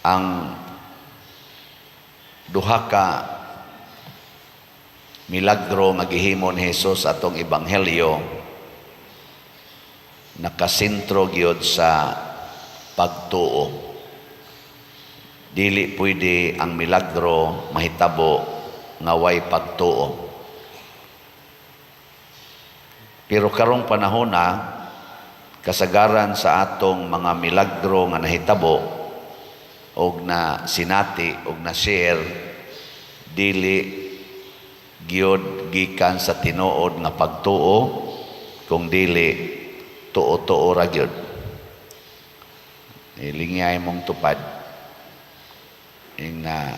Ang duha ka milagro nga gihimo ni Jesus atong ebanghelyo nakasentro gyud sa pagtuo. Dili pwede ang milagro mahitabo nga way pagtuo. Pero karong panahon na, kasagaran sa atong mga milagro nga nahitabo og na sinati og na share, dili gyud gikan sa tinuod nga pagtuo, kung dili tuo-tuo ra gyud. Ilingyay mong tupad ing na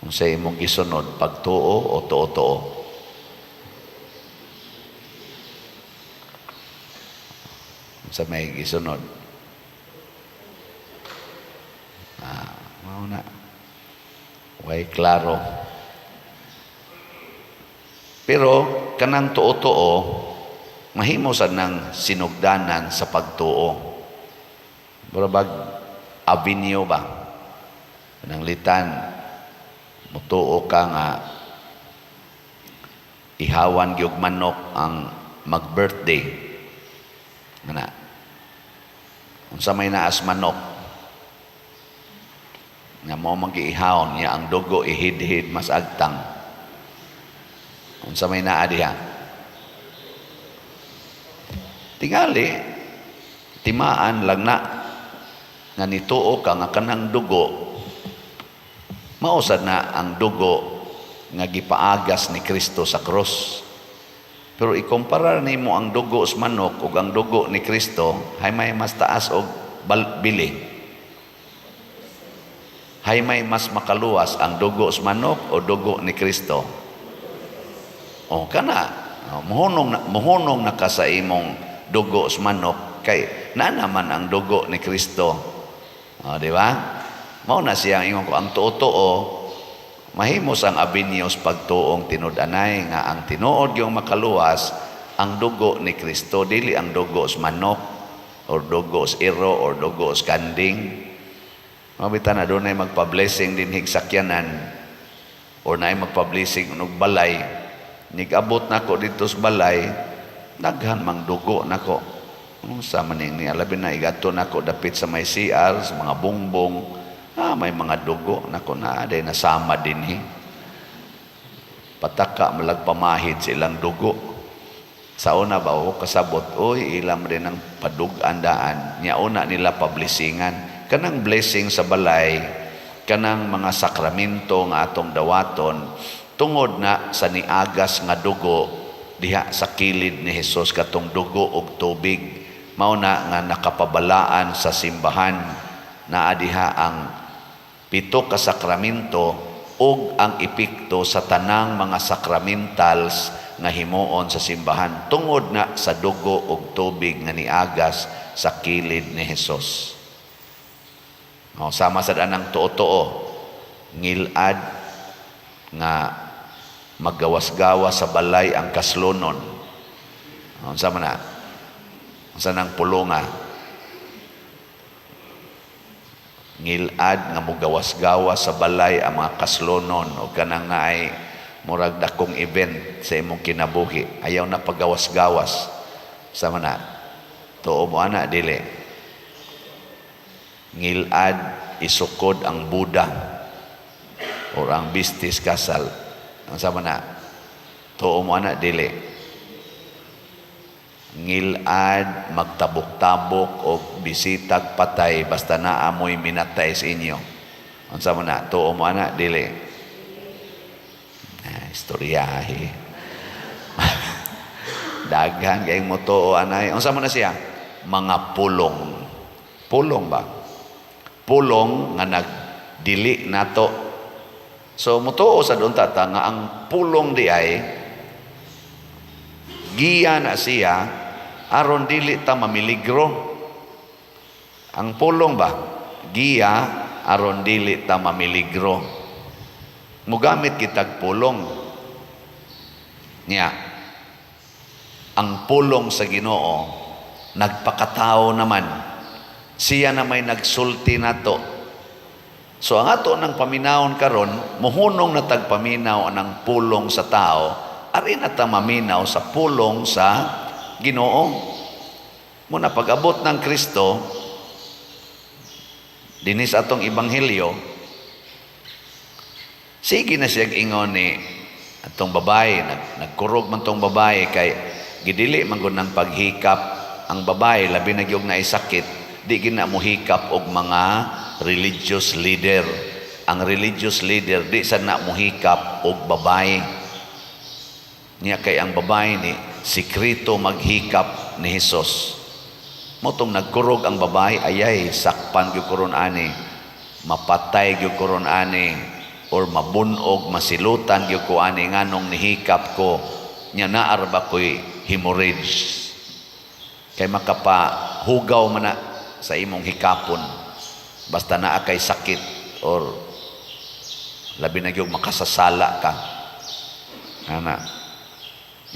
kung sa imong gisunod, pagtuo o tuo-tuo. Sa may gisunod. Mao na. Way klaro. Pero kanang tuo-tuo mahimo sad nang sinugdanan sa pagtuo. Mura bag avenue ba? Nang litan mutuo ka nga ihawan gyud manok ang mag-birthday. Ngana. Unsa may naas manok? Nga mo magiihawon niya ang dugo ihidhid mas agtang. Unsa may naa diha? Tingali timaan lang na nga nituo ka nga kanang dugo mao sad na ang dugo nga gipaagas ni Kristo sa krus. Pero ikumpara nimo ang dugo sa manok ug ang dugo ni Kristo, hay may mas taas og bili. Hay may mas makaluwas, ang dugo sa manok o dugo ni Kristo? O kana, o, muhunong na ka sa imong dugo sa manok kay na naman ang dugo ni Kristo. O, di ba? Mao na siya ang ingon ko, ang tuo-tuo mahimo sang avenues pagtuong tinud-anay nga ang tinuod yung makaluwas ang dugo ni Kristo, dili ang dugo sa manok or dugo sa iro or dugo sa kanding. Mabita na dunay magpa-blessing din higsakyanan or naay magpa-blessing og balay. Nigabot nako dito sa balay, daghan mang dugo nako. Unsa man ni, labi na igadto nako dapit sa may CR, sa mga bongbong, may mga dugo nako na day nasama dinhi. Pataka malagpamahid sa ilang dugo. Sa una ba o kasabot, oy, ilam din ang padug-andaan. Nya una nila pablessingan. Kanang blessing sa balay, kanang mga sakramento nga atong dawaton, tungod na sa niagas nga dugo diha sa kilid ni Hesus, katong dugo og tubig, mao na nga nakapabalaan sa simbahan. Naa diha ang pito ka sakramento ug ang epekto sa tanang mga sakramentals nga himuon sa simbahan tungod na sa dugo ug tubig nga niagas sa kilid ni Hesus. O, sama sa anang tuo-tuo, ngilad nga maggawas-gawas sa balay ang kaslonon. O, sama na? Unsa nang pulunga? Ngilad nga mogawas-gawas sa balay ang mga kaslonon o kanang naay murag dakong event sa imong kinabuhi, ayaw na paggawas-gawas. Sama na? Tuo mo ana, dili? Ngilad isukod ang Buddha or ang bistis kasal. Ang sama na? Tuo mo ana, dili? Ngilad magtabok-tabok o bisitag patay basta naamoy minatay sa inyo. Ang sama na? Tuo mo ana, dili? Ah, istoryahe. Daghan kayong motuo anay. Unsa man na siya? Mga pulong. Pulong ba? Pulong nga nagdili nato. So motuo sa unta ta nga ang pulong di ay giya na siya aron dili ta mamiligro. Ang pulong ba? Giya aron dili ta mamiligro. Mugamit kitag pulong. Niya, ang pulong sa Ginoo nagpakatao naman. Siya na may nagsulti nato. So ang ato ng paminawon karon, muhunong na tagpaminaw ang pulong sa tao, ari na ta maminaw sa pulong sa Ginoo. Muna pag-abot ng Kristo dinis atong ebanghelyo, sige na siya ingon ni atong babae, nagkurog man tong babae kay gidili man gud ng paghikap ang babae, labi na gyud na sakit, di gina mohikap og mga religious leader. Ang religious leader di sa na mohikap og babae niya, kay ang babae ni sikreto maghikap ni Hesus. Motong nagkurog ang babae, ayay, sakpan gyud ko ron ani, mapatay gyud ko ron ani, or mabunog, masilutan gyud ko ani, nganong nihikap ko nya, naa ra ba ko'y hemorrhage? Kay makapahugaw man na sa imong hikapon basta naa kay sakit or labi na gyud makasasala ka ana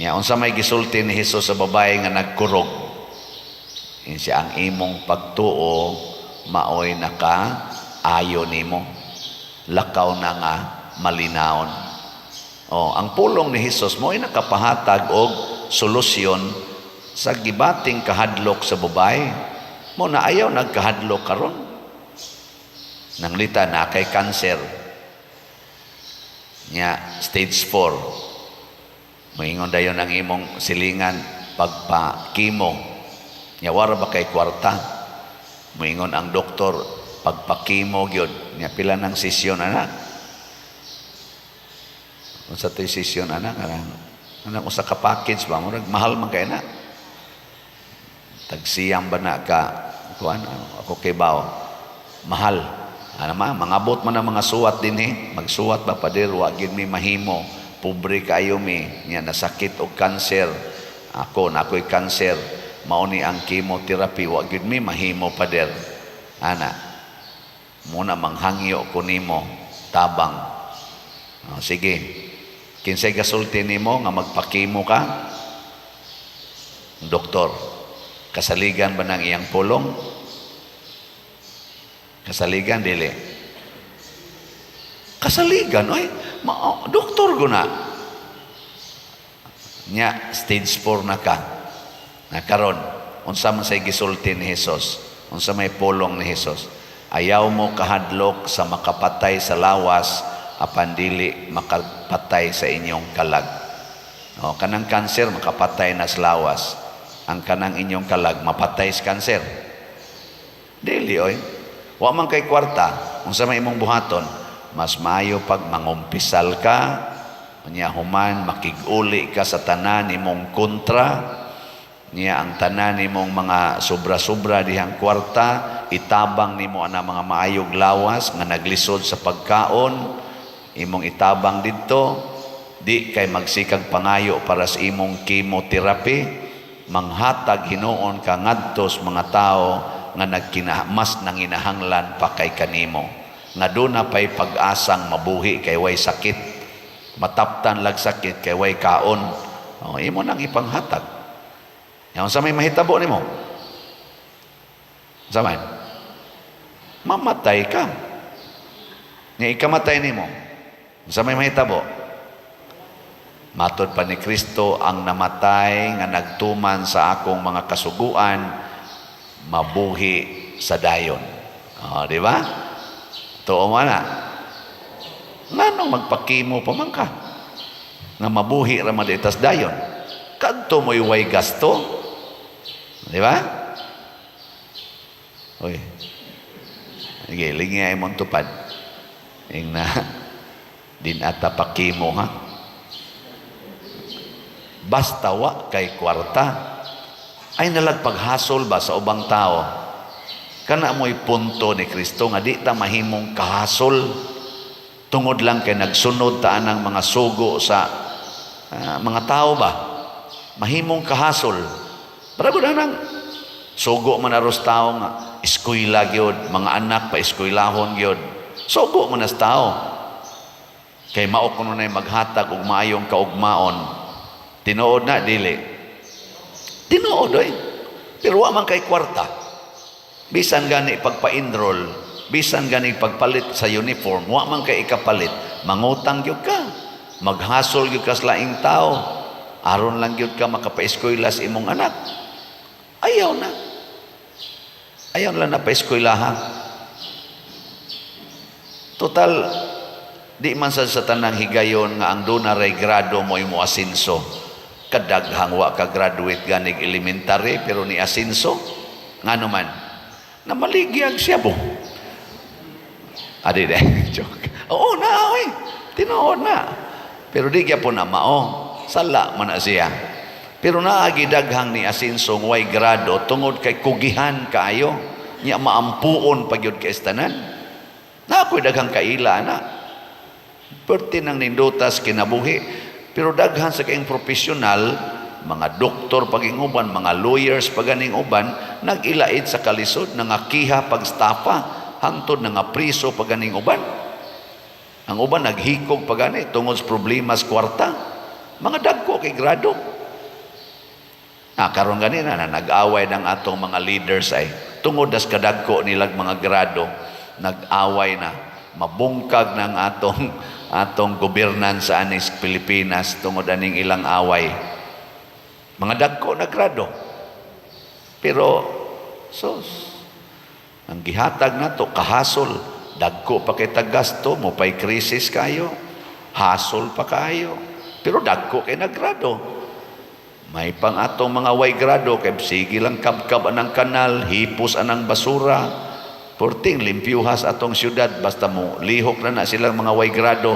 niya. Unsa may gisulti ni Hesus sa babae nga nagkurog? Ingon siya, "Ang imong pagtuo maoy naka ayo nimo, lakaw na nga malinawon." Oh, ang pulong ni Hesus mo'y nakapahatag og solusyon sa gibating kahadlok sa babae. Mo na ayaw nagkahadlok karon. Nanglita na kay cancer. Nya stage 4. Moingon dayon ang imong silingan, pagpa-chemo. Nya wara ba kay kwarta? Moingon ang doktor, pagpa-chemo gyud. Nya pila nang sesyon ana? Unsa to'y sesyon ana? Kanang anang usa ka package ba, murag mahal man kay na. Tagsiyam ba na ka kuan, ako kay bao. Mahal. Ano ma, mangabot man ang mga suwat dinhi. Magsuwat ba, "Pader, wa gyud mi mahimo. Pobre kayo mi." Nya nasakit og cancer. Ako, na ako'y cancer. Mao ni ang chemotherapy, wa gyud mi mahimo, pader. Ana. Muna manghangyo ko nimo tabang. Oh, sige. Kinsay gasulti nimo nga magpa-chemo ka? Doktor. Kasaligan ba ng iyang pulong? Kasaligan, dili. Kasaligan, ay, ma doktor ko na. Nya, stage 4 na ka. Na karon, unsa man say gisulti ni Hesus? Unsa may pulong ni Hesus? "Ayaw mo kahadlok sa makapatay sa lawas apan dili makapatay sa inyong kalag." O, kanang cancer makapatay na sa lawas. Ang kanang inyong kalag mapatay sa cancer. Dili oy. Wa man kay kwarta, unsa may imong buhaton? Mas maayo pag mangumpisal ka, unya human makig-uli ka sa tanan nimong kontra, niya ang tanan nimong mga sobra-sobra dihang kwarta, itabang nimo ana mga maayog lawas nga naglisod sa pagkaon, imong itabang didto, di kay magsikag pangayo para sa imong chemotherapy, manghatag hinuon ka ngadto sa mga tao nga nagkina, mas nanginahanglan pa kay kanimo. Nga duna pay pag-asang mabuhi kay way sakit. Mataptan lag sakit kay way kaon. O, imo nang ipanghatag. Yan sa may mahitabo nimo. Sa man? Mamatay ka. Nga ikamatay nimo. Sa may mahitabo? Matod pa ni Kristo, ang namatay nga nagtuman sa akong mga kasuguan, mabuhi sa dayon. O, di ba? Tuo man na. Nganong magpa-chemo pa man ka? Nga mabuhi ra man ditas dayon. Kadto mo'y way gasto. Di ba? Uy. Sige, lingi ay mong tupad. Ing na, din ata pa-chemo ha. Basta wa kay kwarta. Ay nalag paghasol ba sa ubang tao. Kana mo'y punto ni Kristo nga di ta mahimong kahasol tungod lang kay nagsunod ta anang mga sugo sa mga tao ba. Mahimong kahasol. Pero na nang sugo man aros tao nga eskwela gyud, mga anak pa eskwelahon gyud. Sugo man as tao. Kay mao kuno nay maghatag og maayong kaugmaon. Tinuod na dili? Tinuod oy. Pero wa man kay kwarta. Bisan gani pagpa-enroll, bisan gani pagpalit sa uniform, wa man kay ikapalit, mangutang gyud ka. Maghasol gyud ka sa laing tao. Aron lang gyud ka makapaeskwela sa imong anak. Ayaw na. Ayaw lang na paeskwelaha. Total, di man sa tanang higayon nga ang duna ray grado mo imo asinso. Kadaghang wa ka graduate ganig elementary pero ni asinso. Ngano man? Namaligyag siya bo. Adi de, joke. Oo na, oy. Tinuod na. Pero di gyapon na mao. Sala man na siya. Pero naagi daghang ni asinso way grado tungod kay kugihan kaayo. Nya maampuon pa gyud kay tanan. Na ako'y daghang kaila na. Perti nang nindutas kinabuhi. Pero daghan sa kayong profesional, mga doktor paging uban, mga lawyers paganing uban, nag-ilait sa kalisod, nangakiha pagstafa, hangtod nga priso paganing uban. Ang uban naghikog pagani tungod sa problema sa kwarta. Mga dagko kay grado. Ah, karon gani na nag-away ng atong mga leaders ay tungod das kadagko nilag mga grado, nag-away na, mabungkag ng atong atong governance sa anis Pilipinas tungod aning ilang away. Mga dagko na grado. Pero sos ang gihatag nato kahasol, dagko pa kay gasto mo, pay krisis kayo, hasol pa kayo. Pero dagko kay nagrado. May pang atong mga way grado kay sige lang kabkab anang kanal, hipos anang basura. Porting limpyuhas atong syudad basta mo lihok na na silang mga way grado.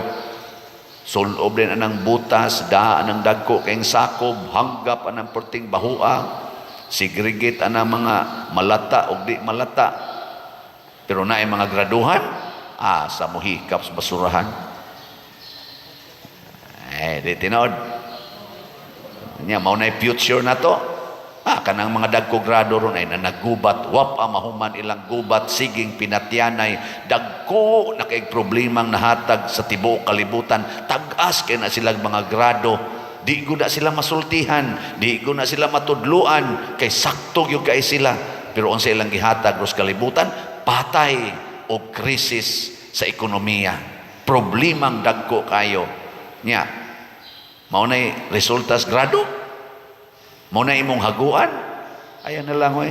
Sulob din anang butas, daa anang dagko kayong sakob, hanggap anang porting bahua, segregate anang mga malata og di malata. Pero naay mga graduhan, sa mohikap sa basurahan. Eh, di tinuod. Nya mao na future na to. Ah, kanang mga dagko grado ron ay nanagubat, wap ang mahuman ilang gubat, siging pinatyanay, dagko na kay problemang nahatag sa tibuok kalibutan, tag-as kay na silang mga grado. Di ko na sila masultihan, di ko na sila matudluan, kay sakto gyud kay sila. Pero unsa ilang gihatag ros kalibutan, patay o krisis sa ekonomiya. Problemang dagko kayo. Nya, mao nay resultas grado. Mao na imong haguan. Ayan na lang oy.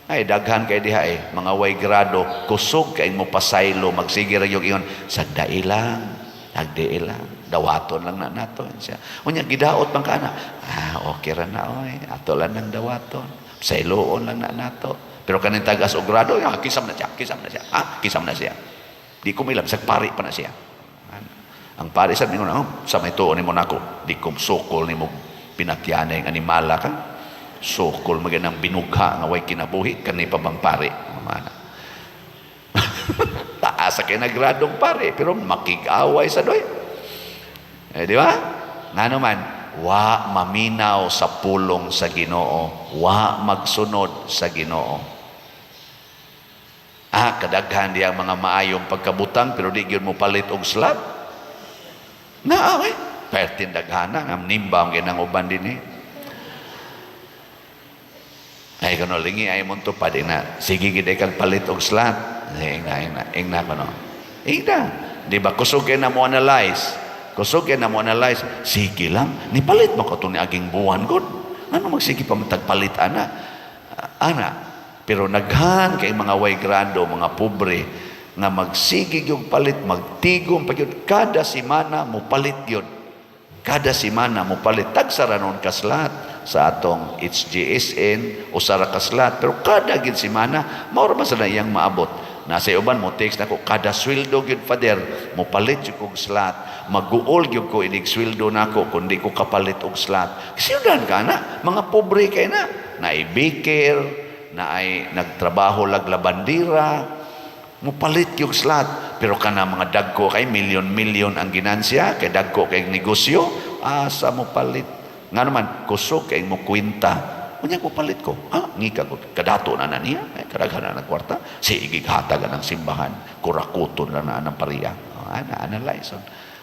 Ay daghan kay diha eh, mga way grado, kusog kay mo pasaylo, magsige ra yung ingon, sagdai lang, sagdai lang, dawaton lang na nato siya. Unya gidaot man ka na. Ah, okay ra na oy, ato lang nang dawaton. Sayloon lang na nato. Pero kaning tagas og grado, ah, kisam na siya, kisam na siya. Ah, kisam na siya. Di ko milam, sag pari pa na siya. Ang pari sa mingon, oh, sa may tuon nimo nako, di ko sukol nimo pinatyanay ang animala ka. Sukol maganang binugha nga way kinabuhi kani pa bang pare. Mana. Taas sa kay nagradong pare pero makig-away sa doy. Eh, di ba? Ngano man, wa maminaw sa pulong sa Ginoo, wa magsunod sa Ginoo. Ah, kadaghan diyang mga maayong pagkabutang pero di gyud mo palit og slab. Na, okay. Pertin daghana, ang nimba ang ginang uban din eh. Ay, kuno lingi ay mo to pa na. Sige gid kag palit og slot. Ingna, ingna, ingna kuno. Ingna. Di ba kusog kay na mo analyze? Kusog kay na mo analyze. Sige lang, nipalit mo ko to ni aging buwan gud. Ano magsige pa matagpalit ana? Ana, pero naghan kay mga way grado, mga pobre nga magsige yung palit, magtigom pa gyud kada semana mo palit gyud. Kada semana mo palit tagsa ra nun kaslat sa atong HGSN o sa kaslat, pero kada gid semana mao ra man sa iyang maabot. Nasa uban mo text nako, kada sweldo gyud, Father, mo palit jud kog slot, maguol gyud ko inig sweldo nako kun di ko kapalit og slot. Siudan ka na, mga pobre kay na naay baker, naay nagtrabaho lag labandira, mupalit yung slot. Pero kana mga dagko kay milyon-milyon ang ginansya, kay dagko kay negosyo, asa mo palit? Nga naman, kusog kay mo kwenta. Unya ko palit ko. Ah, ngika ko. Kadato na na niya. Eh, kadaghan na ng kwarta. Sige, hatag ng simbahan. Kurakuton lang na ng pariya. Oh, ana, analyze.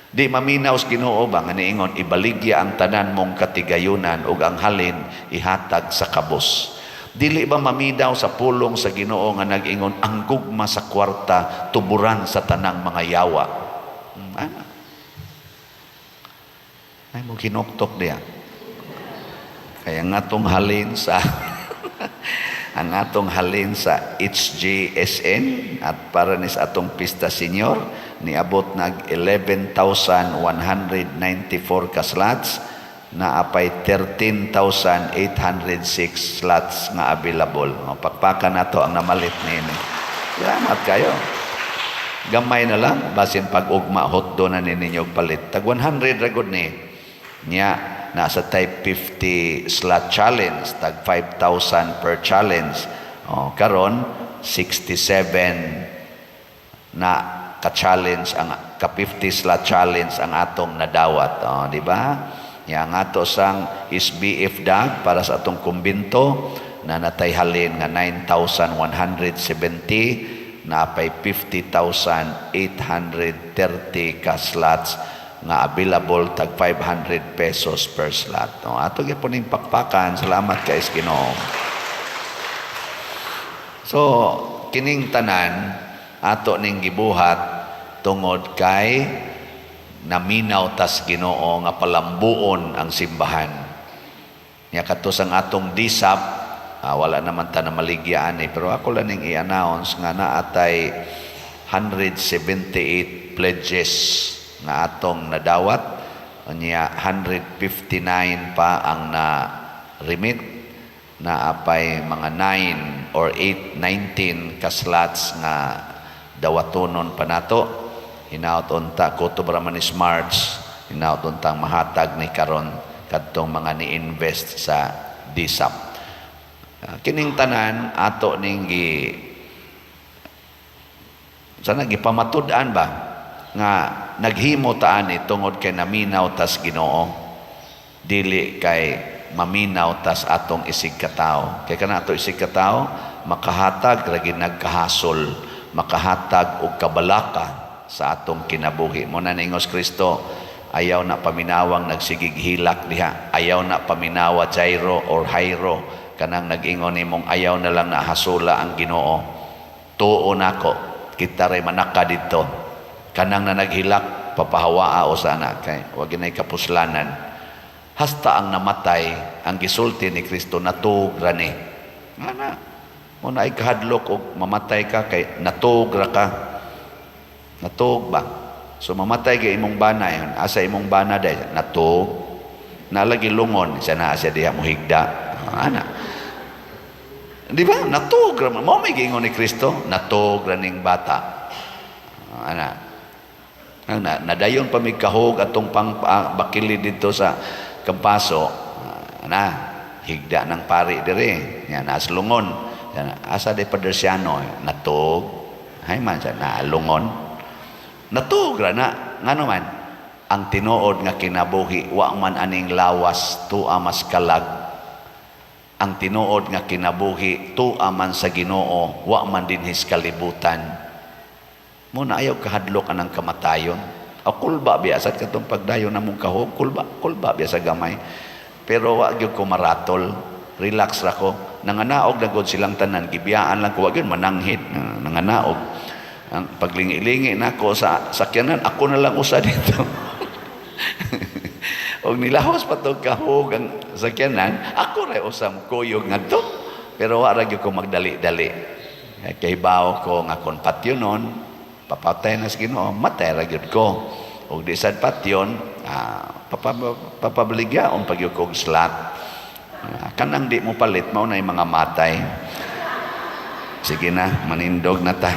Di maminaw sa Ginoo ba nga niingon, ibaligya ang tanan mong katigayunan ug ang halin ihatag sa kabos. Dili ba maminaw sa pulong sa Ginoo nga nag-ingon ang gugma sa kwarta tuburan sa tanang mga yawa? Ana. Ay mo kinuktok diya. Kaya ang atong halin sa HJSN at para ni sa atong Pista Senior, niabot nag 11,194 ka slots, naa pay 13,806 slots nga available. O, pakpakan nato ang namalit niini. Salamat kayo. Gamay na lang, basin pag ugma hotdo na ni ninyo palit. Tag 100 ra gud ni. Nya nasa type 50 slot challenge, tag 5,000 per challenge. O, karon 67 na ka-challenge ang ka 50 slot challenge ang atong nadawat. O, di ba? Nya ang ato sang SBF dag para sa atong kumbinto na natay halin nga 9,170, napay 50,830 ka slots nga available, tag 500 pesos per slot. No, ato gyapon ning pakpakan. Salamat kay Ginoo. So, kining tanan ato ning gibuhat tungod kay naminaw tas Ginoo nga palambuon ang simbahan. Nya kato sang atong DSAP, wala naman ta na maligyaan eh, pero ako lang ning i-announce nga naatay 178 pledges nga atong nadawat. Unya 159 pa ang na remit, naapay mga 9 or 8, 19 ka slots nga dawatonon pa nato. Hinaut unta kutob ra man is March, hinaut untang mahatag ni karon kadtong mga ni-invest sa DSAP. Kining tanan ato ning gi sana gipamatud-an ba nga naghimo ta ani tungod kay naminaw tas Ginoo, dili kay maminaw tas atong isig katawo. Kay kana ato isig katawo, makahatag ra gid, nagkahasol, makahatag og kabalaka sa atong kinabuhi. Mo na ningos Kristo, ayaw na paminawang nagsigig hilak diha, ayaw na paminawa Jairo or Jairo, kanang nag-ingon nimong ayaw na lang na hasula ang Ginoo, tuo nako kita ray manaka didto. Kanang na naghilak, papahawaa o sana kay wa ginay kapuslanan. Hasta ang namatay, ang gisulti ni Kristo, natuog ra ni. Ana mo na ay kahadlok og mamatay ka kay natuog ra ka, natuog ba. So mamatay kay imong bana yon, asa imong bana day, natuog nalagi lungon siya, naa siya diha mohigda. Ana, di ba? Natuog ra mo. May giingon ni Kristo, natuog ra ning bata. Ana. Ang na, nadayon pa mig kahog atong pang bakili dito sa Kampaso. Na higda ng pari dire nya nas lungon. Yan, asa de Padersiano, natug hay man siya na lungon, natug ra na. Ngano man ang tinuod nga kinabuhi wa man aning lawas, tua mas kalag. Ang tinuod nga kinabuhi tua man sa Ginoo, wa man dinhis kalibutan. Mo na ayaw kahadlok anang kamatayon. O kulba biya sa katong pagdayon namong kahog, kulba, kulba biya sa gamay. Pero wa gyud ko maratol. Relax ra ko. Nanganaog na gud silang tanan, gibiyaan lang ko, wa gyud mananghid, nanganaog. Ang paglingi-lingi nako sa sakyanan, ako na lang usa dito. Og nilahos pa tog kahog ang sakyanan, ako ra usa kuyog ngadto. Pero wa ra gyud ko magdali-dali. Kay bawo ko nga kon patyonon, papatay na sa Ginoo, matay ra gyud ko. Og di sad patyon, papabaligyaon pag gyud kog slot. Kanang di mo palit, mao na yung mga matay. Sige na, manindog na ta.